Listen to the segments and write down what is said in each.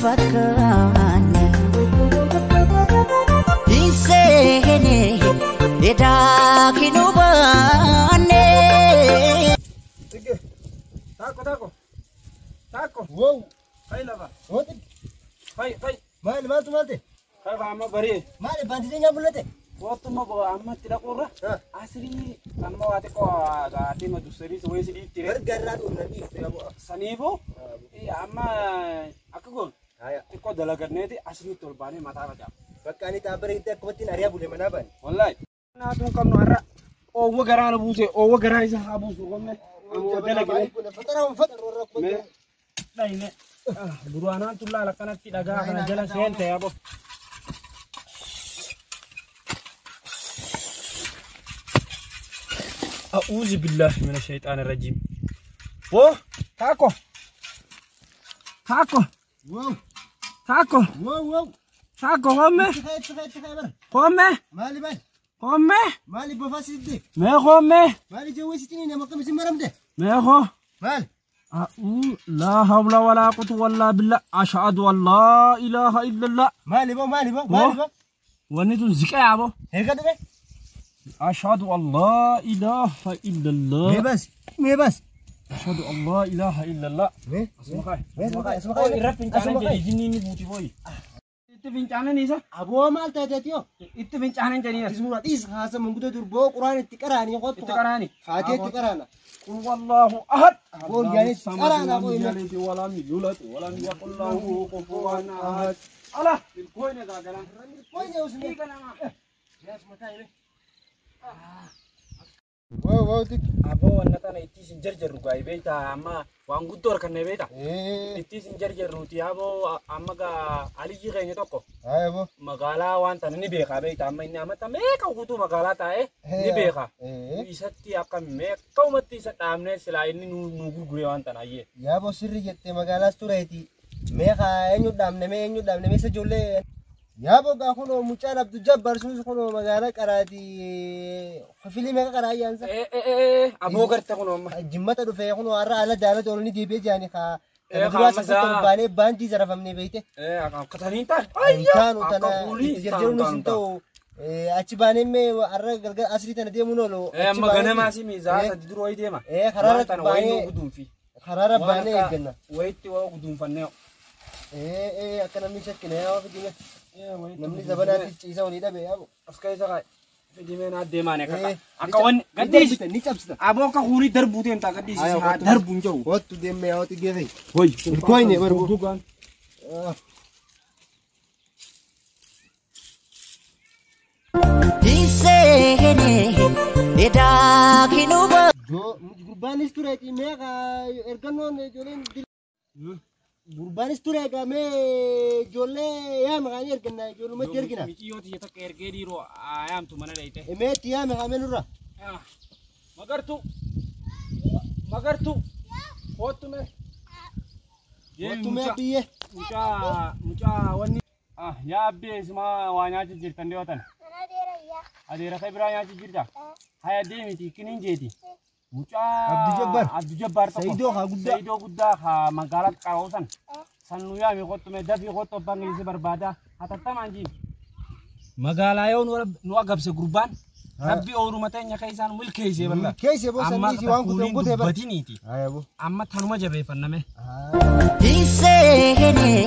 fakkaanne. Hinseenee edaa kinuu baanne. Taako taako. Taako. Wow. Fai lafa. Wanti Fai fai. maali maaltu maalte? Fai fa amma barii. Maali baantitee nyaa mul'ate? Koottuma amma itti dhaquurra. Asirii amma waa xiqqoo gaatii madussarii wayii si dhiitti. Gargaarraa dhumna dhiifte qabu. Saniifuu amma akka goon Haya. xiqqoo dalaganneeti asiriitti ol baanee mataa facaaf. Bakka ani xaabbara itti akkumattiin ariyaa bule manaa baane. Wallaahi. Naatuun qabnu har'a oowwa garaa na buuse oowwa garaa isa haa buusu qomne. Amma dalagine. Mee dhayine. Duraanaan tullaal akkanatti dhagaa kana jala seente yaa bof. أعوذ بالله من الشيطان الرجيم. بو تاكو تاكو Wow. تاكو Wow wow. تاكو قومي Itti ka'e itti ka'e bara. قومي Maali maali? قومي Maali bofaa sitti? ما قومي Maali jawwee sitti nama akkam isin maramte? ما خو Maali? أعوذ لا حول ولا قوة ولا بالله أشهد أن لا إله إلا الله Maali boo maali boo maali boo? ونيتو زكاة يا أبو Herka dhufe? أشهد أن لا إله إلا Mee الله baas mee baas. أشهد أن لا إله إلا الله Mee? Asuma kaay. Mee asuma kaay asuma kaay. Irra fincaanan jedhi jinniin ni buuti booyi. Itti fincaanan isa. Aboo maal taate yoo? Itti fincaanan jedhi. Ismura dhiis haasa manguddoo durboo quraan itti qaraanii qottu. Itti qaraani. Haatee itti qaraana. قل والله أحد. أبو يعني قرانا أبو لم إنه. يلد ولم يولد ولم يكن له كفوا أحد. الله بالكوين ذا كلام. Koyne usme. Wow wow tik. Aboo wanna tana itti isin jarjarru gaa'ee beektaa amma waan guddoo harkanne beektaa. Eh. Itti isin jarjarruuti aboo amma gaa aliyyi keenya tokko Haya boo. magaalaa waan tana ni beekaa beektaa amma inni amata meeqa guutuu magaalaa taa'ee ni beekaa. Eh. Isatti akka meeqa uumatti isa dhaabnee silaa inni nu gurguree waan tana ayyee. Yaa boo sirri jettee magaalaas tureeti. Mee haa eenyu dhaabne mee eenyu dhaabne mee isa ijoollee. Yaa boo gaa kunoo mucaan Abdul Jabbar sunis kunoo magaalaa qaraati. Filii meeqa qaraa ayyaansa? Aboo garte kun amma. Jimmata dhufee kunoo har'a ala daalata ol ni deebi'ee jaani haa. Eh, Kana duraa haa, sassaatti ol masaa. baanee baandii zarafamnee beeyte. Akkatanii taate. Taanu Akka tana fuulii itti jarjaruun hin ta'u. Achi baanee mee har'a galgala asrii tana deemuun oolu. Amma ganamaa si miizaa sadi dura wayii deema. Karaarra Waan tana wayii nu baanee guduunfi. karaarra baanee eegganna. Wayitti waa guduunfannee. Akka namni shakkine yaa fidime. Namni zabanaatti ciisa walii dhabe yaa. As keessa kaa'e. Fidimee naa deemaani akka Eh, akka wanni gaddiisi. Ni cabsita. Aboo akka fuulii darbuu deemta gaddiisi Aya, haa kottu. darbu hin jiru. Kottu deemee yaa xiqqee fa'i. Hoyi. Koyne barbu. Dhugaan. Hinseenee edaa kinuu baanne. Gurbaanis ture mee ergannoon ijoolleen gurbaanis ture egaa mee ijoollee yaa maqaan erganna ijoollumatti ergina. Miciyyooti tiyya takka ergee dhiiroo yaamtu mana dhayite. Mee itti yaa maqaan nurra. Magartuu. Magartuu. Kottu mee. Kottu mee biyyee. Mucaa mucaa wanni. Yaa abbee isuma waa nyaachi jirtan dhiyootan. Adeera kee biraa nyaachi jirta. Haya deemiti kiniin jeeti. Mucaa Abdii Jabbaar. Abdii Jabbaar tokko. Saayidoo haa guddaa. Saayidoo guddaa haa magaalaa qaroo san. San nu yaami kottu mee dafii kottu abbaan keessa barbaada. Hatattamaan jiin. Magaalaa yoo nu agabse gurbaan. Rabbi ooruma teenya keessaan milkeessee bal'aa. Milkeessee boo sanii waan kuteen kutee bara. Dubbatiniiti. Haya boo. Amma tanuma jabeeffanname. Hinseenee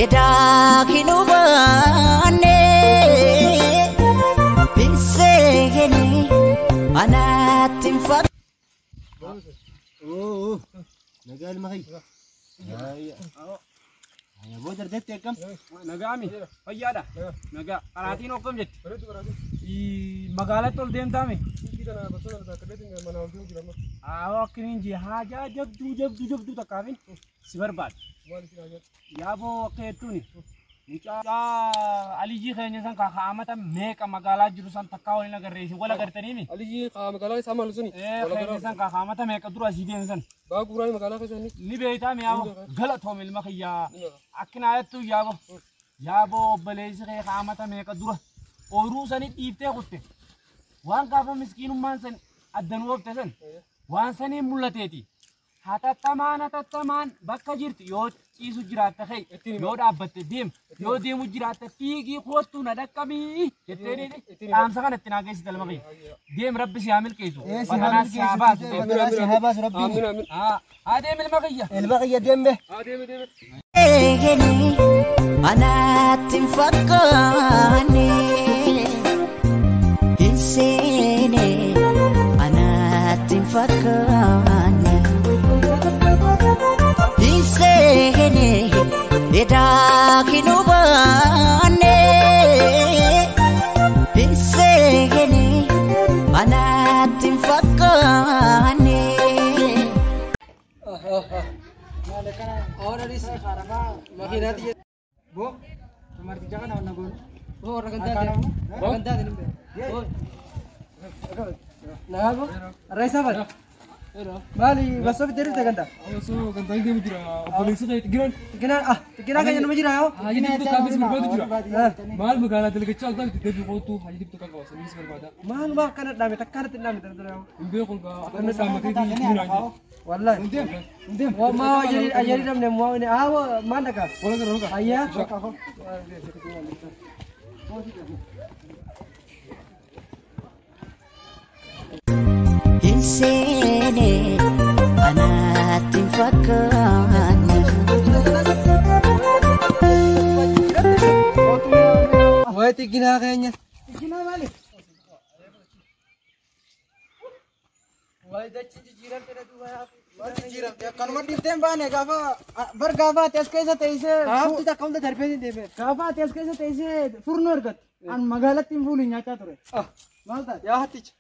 edaa kinuu baanne. Hinseenee anaatti hin fakkaanne. Oo nagaa ilma kiyya. Haya. Haya boo dardeetti akkam? Nagaami fayyaadha. Nagaa qaraatiin hokkam jetti. Magaalatti ol deemtaame. Awwa akkiniin jee haajaa jabduu jabduu jabduu takkaafin si barbaada. Yaaboo akka jettuuni. Mucaa Aliyyii keenya san kaa'amata meeqa magaalaa jiru san takkaa waliin agarree isin wal agartaniimi. Aliyyi magaalaa isaa malu suni. Keenya san kaa'amata meeqa dura asii deemu san. Baa guuraan magaalaa keessa inni. Ni beektaa mi'aawo galatoom ilma kiyyaa akkina jettu yaaboo yaaboo obboleessi kee kaa'amata meeqa dura ooyiruu sanii dhiiftee kutte waan gaafa miskiinummaan san addan oofte san waan saniin mul'ateeti hatattamaan hatattamaan bakka jirtu yoo Ciisu jiraatta ka'e yoo dhaabbatte deem yoo deemu jiraatta fiigii koottuu na dhaqqabii jettee dhaamsa kana itti naa geessite lama kiyya. Deem rabbi si haa milkeessu. Fatanaa si haa baasu. Si haa baasu rabbiin. Haa deem ilma kiyya. Ilma kiyya deembe. Anaatti hin fakkaanne hin seene anaatti hin fakkaanne hin seene edaa hin hubanne hin seene anaatti hin fakkaanne. Bo, marti jangan awan nagon. Bo orang ganti. Bo ganti ni. Bo. Nah, bo. Raisa ba? Mali, baso bi terus ganta. Baso ganta ini mujira. Polisi tu giran. Giran ah, giran kan yang mujira yo. Haji dip tu kabis berbadu jira. Mal magala dil ke chal tak debi ko tu haji dip tu kan kawasan ni berbada. Mal ma kan nami tak kan nami terus yo. Imbe ko ga akan sama ke di giran. Wallahi. Undem. Wa ma ajari ajari namne mo ne awo mana ka? Bola ka roka. Ayya. Hin seene anaatti hin fakkaanne. Wai tiginaa keenya. Tiginaa maali? Wai dachi jijjiiramte na duuba yaa. Jijjiiramte akkanuma dhiifteen baane gaafa bar gaafa ati as keessa teessee. Gaafti takka hunda darbee hin deemee. Gaafa ati as keessa teessee furnoo argatte. An magaalatti hin fuulin nyaachaa ture. Maal taate? Yaa hatticha.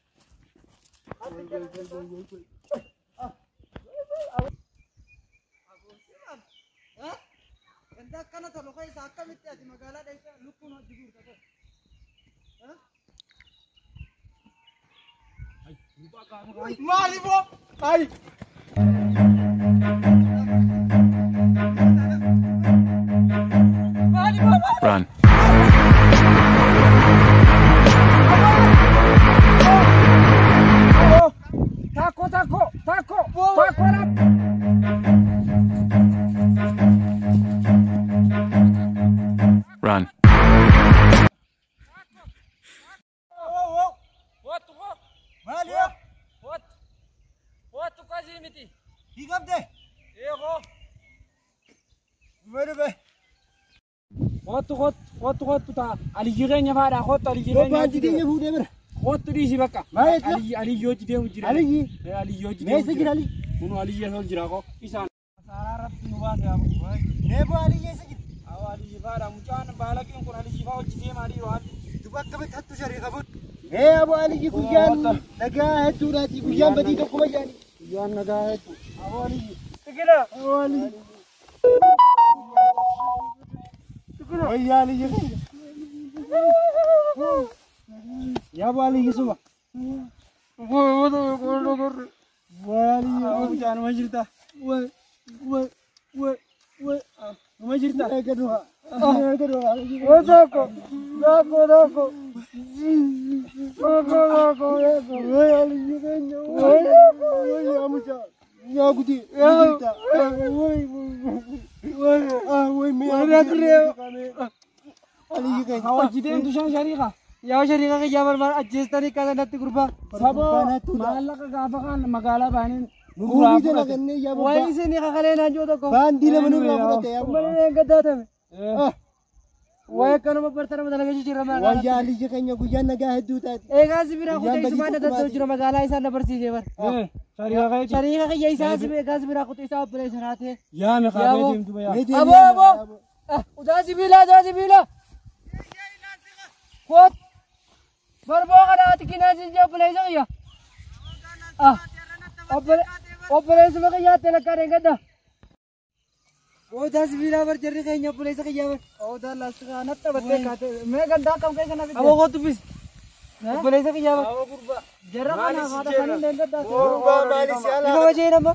Ganda akkana tolu keessa akkamitti ati magaalaa dheessaa lukkuun hojii guurta ta'e. Maali boo? Ay. Run. Tako tako tako tako rap. Run. What what? Maal yoo? What? What kasi miti? Hiikamte? Eego. Dhufee dhufee. Kottu kottu kottu kottu taa aliyyi keenya faadha kottu aliyyi keenya. Baantii keenya fuudhee bira. Kottu dhiisi bakka. Maal jechuudha? Aliyyi aliyyi hojii deemu jira. Aliyyi? Aliyyi hojii deemu Meessa jira aliyyi? Kun aliyyi as ol jira koo. Isaan. Saaraa rabbi nu baase yaa boo. Mee boo aliyyi eessa jira? Awwa aliyyi faadha mucaan baalaqiin kun aliyyi faa hojii deemaa dhiiroo haalli. Duba akkamitti hattu sharii qabuun? Mee aboo aliyyi guyyaan nagaa hedduudhaati guyyaan badii tokkuma jaani. Guyyaan nagaa hedduu. Aboo aliyyi. Tigina. Aboo aliyyi. Wayyaa aliyyi. Yaa boo aliyyi suma. Waa aliyyi. Mucaan ma jirta? Way way way way. Ma jirta? Eega du'a. Eega du'a. Tokko tokko tokko. Tokko tokko tokko. Way aliyyi keenya. Way way yaa mucaa. Yaa guti. Jirta. Way way. Ah way mee. Aliyyi keenya. Hojii deemtu shan shariika. Yaa shariika kiyyaa barbaada ajjeestanii kaasa natti gurbaa. Saboo maallaqa gaafa kaan magaalaa baaniin nu duraa Guurii jala fudhate. kennee yaa Wayi bobbaa. isin kakalee naan jiru tokko. Baandii lama nurraa fudhate yaa bobbaa. Uummanni een gaddaatame. Wayi akkanuma bartana dalagaa jijjiirra magaalaa. Wayyaa aliyyi keenya guyyaan nagaa hedduu taati. Eegaa si biraa Guyyaan kutee isumaan badii daddaddoo jira magaalaa isaan na barsiisee bar. Shariika keeti. Shariika kiyya isaa si eegaa si biraa kutee isaa obboleessa naatee. Yaa meeqa Yaa boo. deemtu yaa. Mee deemee Aboo aboo. yaa boo. Udaa sibiilaa udaa sibiilaa. Kot. Barboo kana ati kinaa siin jee obboleessa kiyya. Obboleessuma kiyyaatti lakkaa deengadda. Odaa sibiilaa bar jarri keenya obboleessa kiyyaa bar. Odaa laastikaa natti qabattee kaate. Mee gandaa akkam keessa na fidde? Aboo kottu bis. Obboleessa kiyyaa bar. Awwa gurbaa. Jarra kana haadha kan hin deengaddaa. Gurbaa maali si Ifa alaa? wajjin amma.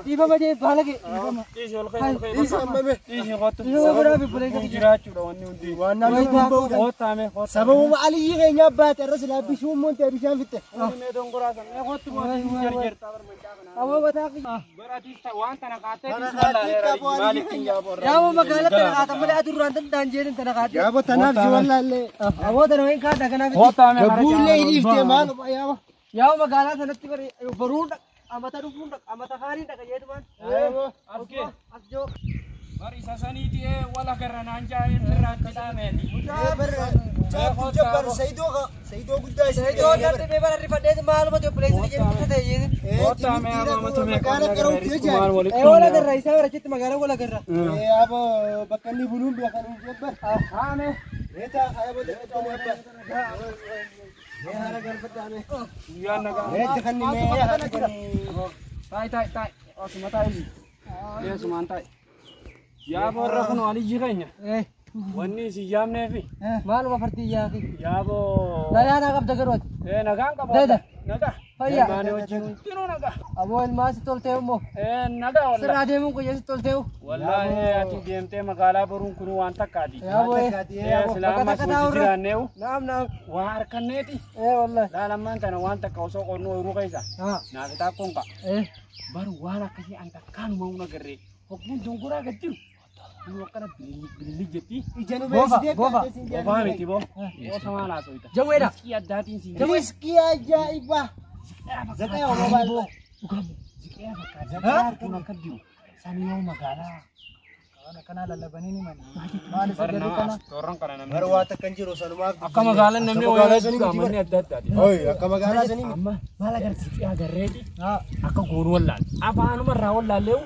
Dhiifama jee baala kee. Dhiisi ol ka'e ol ka'e. Dhiisi ammame. Dhiisi kottu. Dhiifama godhaa fi bulee Kun jiraachuudha wanni hundi. Waan namni kun ba'uudha. Kottaa mee kottaa. Sababuma aliyyi keenyaa baate irra silaa bishaan moontee bishaan fitte. Mee dongoraa san mee kottu mootii jarjartaa barmancaa kana. Aboo mataa kiyya. Baratis waan tana kaatee Tana kaatee qabu aliyyi keenya. Yaaboo magaalaa tana kaatan malee adurraan danda'an jeerin tana kaatee. Yaaboo tanaaf si wallaallee. Aboo tana wayin kaata kanaaf. Kottaa mee Gabbuullee hidhiiftee maaluma yaaboo. Yaaboo magaalaa sanatti baruun dhaqa amata dhufuun dhaqa amata kaaniin dhaqa jeetumaan. Askee. As joo. Bari isa saniiti wal agarra naan jaa'een irraan jedhameeti. Jabbar Saidoo guddaa isa. Saidoo darbe bara rifadheeti maaluma obboleessi jedhu ta'e jeetin. Kottaa mee amamatu mee Magaalaa qara'uutti jecha. Wal agarra isaa bara achitti magaalaa wal agarra. Yaaboo bakka inni buluun beekan jabbar. Haame. Reetaa yaaboo dadhabanii abbar. Mee haala galfadhaa mee. Guyyaan nagaa. Reetti kan mee haala galfadhaa. Taa'e taa'e taa'e. Osuma taa'e. Yesumaan taa'e. Yaaboo irra kun aliyyi keenya. Wanni isin yaamneefi. Maaluma fartii yaaqi. Yaaboo. Nagaa naa qabda garuu ati. Nagaan qaba. Dada. Nagaa. Fayyaa. Ilmaanii wajjin hundinuu nagaa. Aboo ilmaa si toltee immoo. Nagaa wallahi. Sirraa deemuun qoyyee si toltee. Wallahi ati deemtee magaalaa boruun kun waan takkaati. Yaaboo. Silaa ammas wajji jiraanneewu. Naam naam. Waa harkanneeti. Wallahi. Laalammaan tana waan takka osoo qonnuu ooyiruu keessa. Naaf taakkoon ka'a. Baru waan akkasii an takkaanuma hun agarree. Hogguun dongoraa gad jiru. Kun akkana bililli jetti. Ija nu Bofa, beeksitee bofa. Bofaa miti boo. Boofa maal haasofta? Jawweedha. Riskii addaatiin siin jedhu. Riskii ajaa'ibaa. Zakaa yoo baay'ee. Dhugamu. Ziqee fakkaata. Zakaa kun akka jiru. Sani yoo magaalaa. Akkanaa lallabanii ni mani. Maal isa gadi kana? Torron kana namni. Bara waa takka hin jiru sanumaaf. Akka magaalaan namni magaalaa sanii miti manni adda addaati. Oyi akka magaalaa sanii miti. Amma maal agarsiisee agarreeti akka goonu wallaalle. Afaanuma irraa wallaalleewu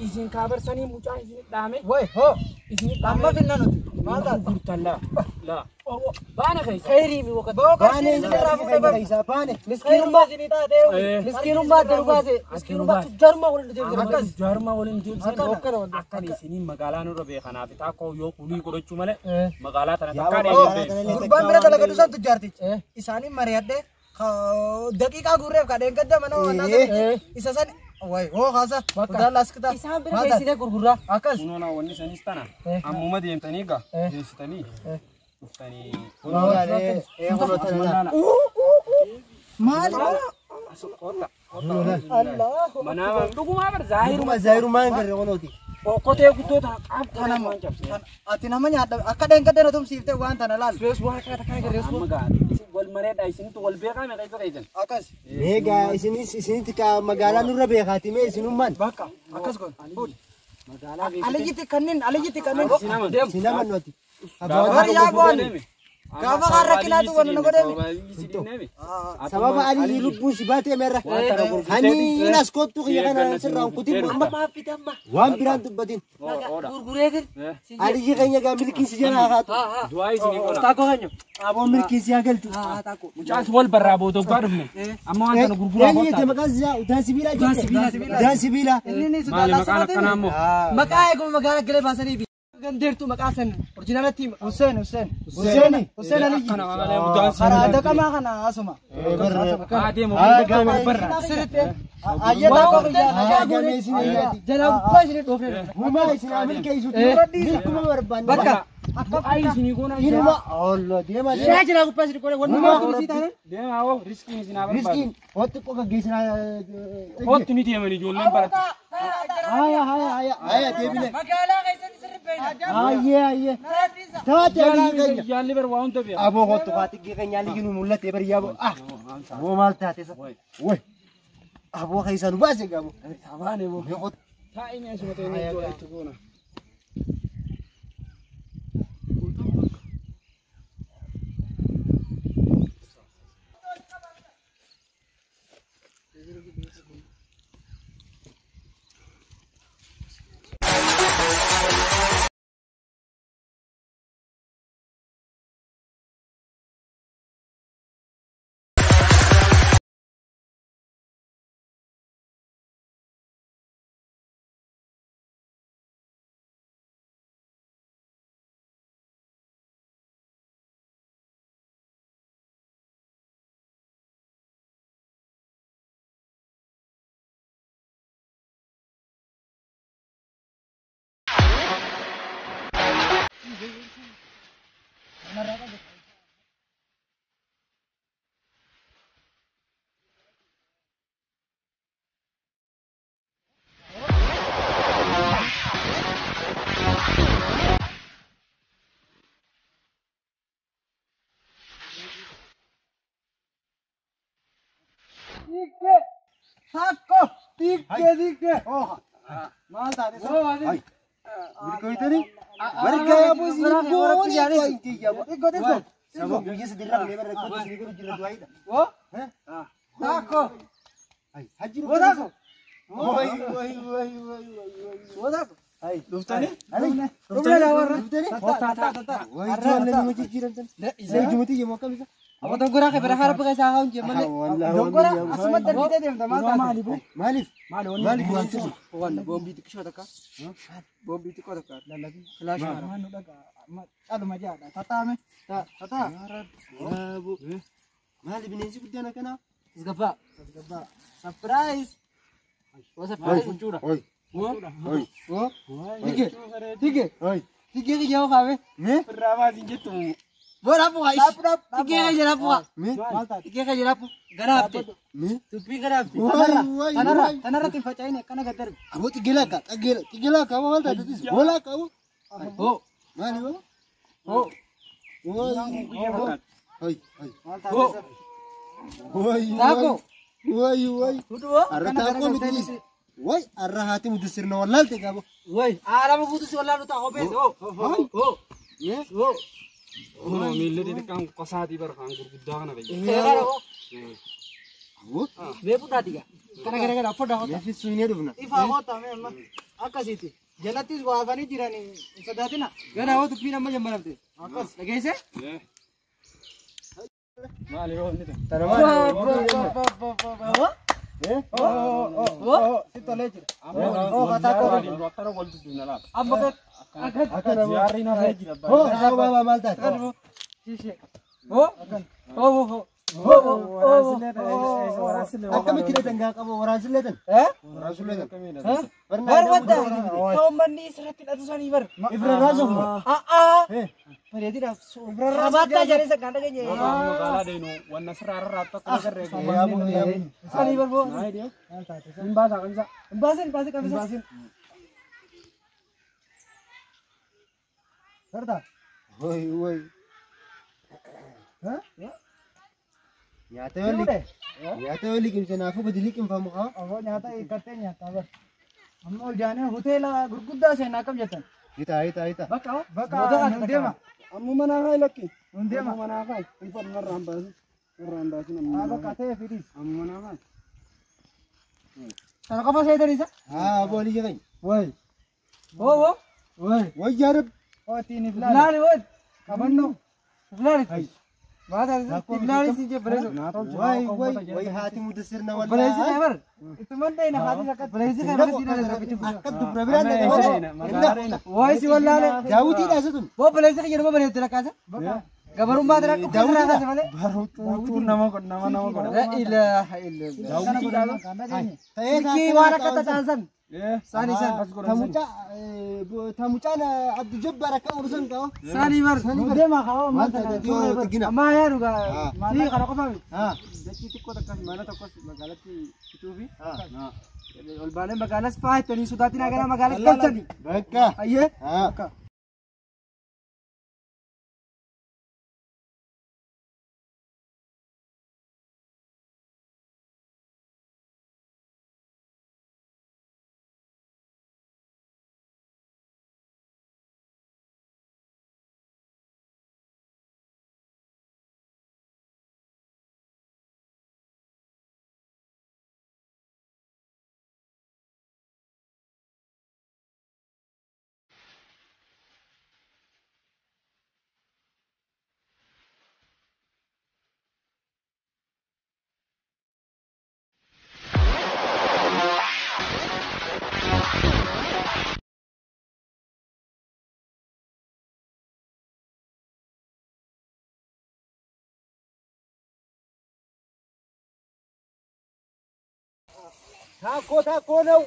isin kaabarsanii mucaa isin dhaame. Way hoo. Isin dhaame. Amma finna nuti. Maal taate? Gurgurtan laa. Laa. Baana keessa. Khayrii mi wakati. Baane irraa fuudhee keessa baane. Miskiinummaa isinii taatee. Miskiinummaa adda nu baase. Miskiinummaa tujjaarummaa waliin deemte. Akkas jaarmaa waliin deemsan akkan isiniin magaalaa nurra beekanaaf taakoo yoo kulii godhachuu malee magaalaa tana takkaa dheedhee Gurbaan bira dalagadhu san tujjaartichi. Isaaniin mari'adhee daqiiqaa guurreef kadheen gadda mana waan isa san way hoo kaasa udaan laskita. Isaan bira geessinee gurgurraa. Akkas. Kunoona wanni sanis tana ammuma deemtanii gaa geessitanii dhuftanii. Maali? Manaa dhugumaa bar zaahiruma Zaahirumaa hin garre kunooti. okkotee guddoo tana qaamtana waan cabsine. Ati nama nyaadha akka dheen gadda na tumsiiftee waan tana laal. Amma gaa isin wal mareedha isintu wal beekaa meeqa isa keessan. Akkas. Meegaa isinis isinitti ka magaalaa nurra beekaati mee isinummaan. Bakka akkas goon. Magaalaa beekaa. Aliyyitti kanneen aliyyitti kanneen. Isin amannooti. Bari yaa goon. Gaafa kaan rakkinaatu waan na godhame. Sababa aliyyi lubbuun si baatee meerra. Ani as kottu kiyya kana sirraan kutin amma waan biraan dubbatin. Gurgureetin. Aliyyi keenya gaa milkiin si jala haatu. Du'aa isinii godha. Taakoo keenya. Aboo milkiin si haa galchu. Mucaas wal barraa booda obbaa dhufne. Amma waan kana gurguraa Eenyu jette kottaa. maqaan isaa udaan sibiilaa jette. Udaan sibiilaa. Inni ni Maali maqaan akkanaa immoo? Maqaa eeguma magaalaa galee baasanii fi gandeertuu maqaa san orjinaalatti hima. Hussein Hussein. Huseeni. Hussein Aliyyi. Akkana malee udaan Karaa sibiilaa. daqamaa kana asuma. Haa deemu. Barraa. Sirriitti. Ayyee taakoo biyyaa. Gamee isin ayyaati. Jalaa gubbaa isinii dhoofne. Humaa isin haa milkeessuuti. Milkuma barbaanne. Bakka. Du'aa isinii goona. Ilma. Allah deema deema. Shaa jalaa gubbaa isinii godhe wanni maal kunisii taane. Deemaa hoo riskiin isin haa barbaadu. Riskiin hotti qofa geessinaa. Kottu ni deeman ijoolleen baratti. Haya haya haya haya deebine. Magaalaa keessatti sirri beekna. Hayyee hayyee. Taate aliyyi keenya. Yaalli bar waa hunda beeka. Aboo kottu kaa xiqqee keenya aliyyi nu mul'ate bari yaaboo. Ah. Aboo maal taate isa? Way. Aboo keessa nu baase gaaboo. Tabaane boo. Mee kottu. Taa'ii mee asuma ta'e ni itti goona. Takko. Xiqqee xiqqee. Maal taate? Mirkooytanii? Bargaa yaaboo isin goonii yaaboo. Xiqqoo xiqqoo. Sabab guyyaa sadii irraa mee barra kootu isin godhu jira du'aayidha. Takko. Hajji Woo takko. Way way way way way. Woo takko. Dhuftanii? Dhufne laa warra. Dhuftanii? Tatta. Way ijoollee nama jijjiiramtan. Isa ijumati yemmuu akkam isa? Abbo doggoraa kee bara haara buqee isaa haa'uun jee malee. Doggora asuma darbitee deemta maal taate? Maaliif? Maali Maaliif wanti sun? Wanna boombii xiqqishoo takka. Boombii xiqqoo takka. Filaashii haara. Maal nu dhagaa? Caluma jaadha. Tataame. Tataa. Yaaboo. Maali bineensi guddaan akkanaa? Tasgabbaa. Tasgabbaa. Surprise. Woo surprise. Huccuudha. Oi. Oi. Woo. Tige. Tige. Oi. Tige kiyya hoo kaame. Mee? Firraa baasiin jettu. Boo raappu haa ishi. Tige kiyya raappu haa. Mee? Maal taate? Tige kiyya raappu. Gara hafte. Mee? Dubbii gara hafte. Way way Tanarra way. tanarratti hin faca'ine akkana gad darbi. Aboo xiqqee lakka xiqqee xiqqee lakka aboo maal taate tis? Boo lakka aboo. Hoo. Maali boo? Hoo. Way. Oi. Oi. Maal taate? Way. Taako. Way way. Hudu hoo. Arra taakoo miti tis. Way arra haati mutu sirna wallaalte qabo. Way. Alama guutuu si wallaalu ta'a hobees. Hoo. Hoo. Mee? Hoo. Miilli xixiqqaan qosaatii bara kan gurguddaa kana fayyada. Seera hoo. Aboo. Mee fudhaati gaa. Kana gara gara foddaa Mee fissuunee dhufna. Ifaa hoota mee amma akkasiiti. Jalattis waafanii jiranii hin sodaatina. Gara hoo dubbiin amma jammaramte. Akkas. Dhageesse? Maali yoo inni ta'e? Tana maali? Si tolee jira. Akkana wal dubbiin alaata. Amma Akkana boo. Ziyaarri nafee jira. Hoo baabaa maal taate? Hoo. Hoo hoo. Akkamitti hidhatan gaa qabu waraansillee tan? Waraansillee tan. Bar wadda. Ta'ummanni isirratti hidhatu sanii bar. Ifra raasuuf. A'aa. Bareedinaaf. Rabaattaa jedhee sakaan dhageenye. Magaalaa deenu wanna sirraa rarraatu akka agarree. Yaaboo yaaboo. Sanii bar boo. Hin baasaa qabisa. Hin baasin hin baasin qabisa. Sardaa. Way way. Nyaata yoo nyaata yoo liqimse naafuu gadi liqimfamu haa. Aboo nyaata hiikkattee nyaata bar. Amma ol jaanee hoteela gurguddaa seenaa akkam jettan? Hitaa hitaa hitaa. Bakka hoo. Bakka nun deema. Amma manaa kaayi lakki. Nun deema. Amma manaa kaayi. Hin fadhu narraa hin baasin. Narraa hin baasin amma Haa manaa bakka kaayi. ta'e fidis. Amma manaa kaayi. Sana qofa seetan isa. Haa aboo alii jedhan. Way. Hoo hoo. Way. Way yaa rabbi. Hootiin iflaali. Laali hoo. Qabannoo. Laali. Baata laali si jee bareedu. Way way way haati mutu sirna Bareedu wallaahi. bar. Ittuman dhayina haati sakkat. Bareedu kan bareedu si Akka dubra biraan dhaqee. Waay si wallaale. Daawwitiidha isa tun. Boo bareedu kan jedhamu bareedu lakkaasa. Gabarummaa dara qofaa kaase malee. Baruutuu nama nama nama godha. La ilaaha illallah. Ta'ee Silkii waan akka tacaansan. Saani san. Tamucaan Abdu Jabbaar akka oolu san qaba. Saani bar. Nun deema haa Maal taate yoo xiggina. Ammaa yaa dhugaa. Sii kana qofaa miti. Haa. Dachii xiqqoo takka mana tokkos magaalatti bituufi. Ol baanee magaalaas fa'aa ittanii sodaatiin gara magaalatti galchani. Bakka. Ayyee. Haa. Taakoo taakoo ነው.